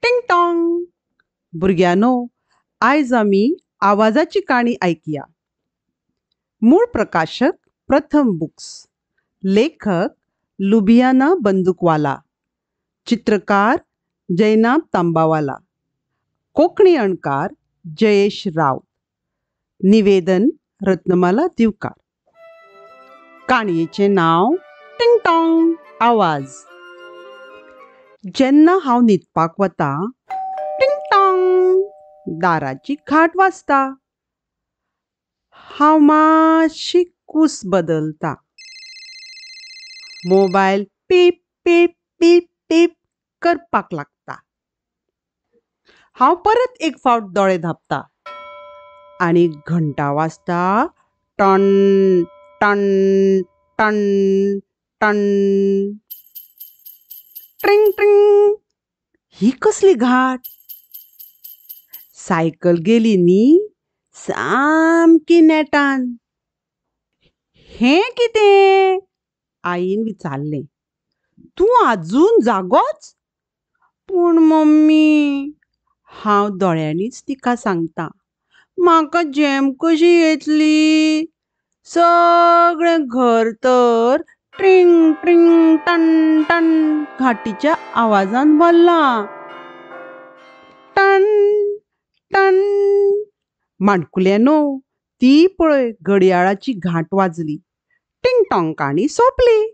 टिंग टॉंग. भुरग्यांनो, आयज आमी आवाजाची काणी आयकया. मूळ प्रकाशक प्रथम बुक्स, लेखक लुबियाना बंदुकवाला, चित्रकार जैनाब तांबावाला, कोंकणी अणकार जयेश राव, निवेदन रत्नमाला दिवकार. काणयेचें नांव टिंग टॉंग आवाज. जेन्ना हांव न्हिदपाक वता, टिंग टॉंग दाराची घांट वाजता. हांव मातशी कूस बदलता. मोबायल पीप पीप पीप पीप करपाक लागता. हांव परत एक फावट दोळे धांपता आनी घंटा वाजता टण टण टण टण. ट्रिंग ट्रिंग. ही कसली घांट? सायकल गेली न्ही सामकी नेटान. हें कितें? आईन विचारलें. तूं आजून जागोच? पूण मम्मी, हांव दोळ्यांनीच तिका सांगता, म्हाका झेम कशी येतली? सगळें घर तर ट्रिंग ट्रिंग टन टन घांटीच्या आवाजान भरलां. Ton ton. माणकुल्यांनो, ती पळय घडयाळाची घांट वाजली. टिंग टॉंग काणी सोंपली.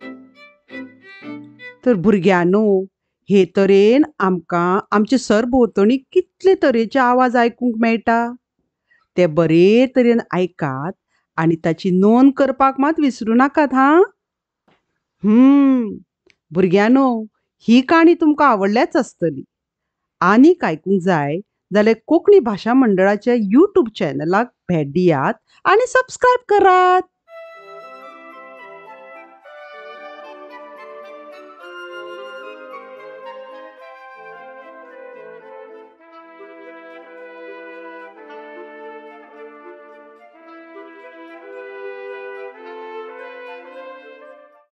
तर भुरग्यांनो, हे तरेन आमकां आमचे सरभोंवतणी कितले तरेचे आवाज आयकूंक मेळटा. ते बरे तरेन आयकात आनी ताची नोंद करपाक मात विसरूं नाकात हां. भुरग्यांनो, ही काणी तुमकां आवडल्याच आसतली. आनीक आयकूंक जाय जाल्यार कोंकणी भाशा मंडळाच्या यूट्यूब चॅनलाक भेट दियात आनी सबस्क्रायब करात.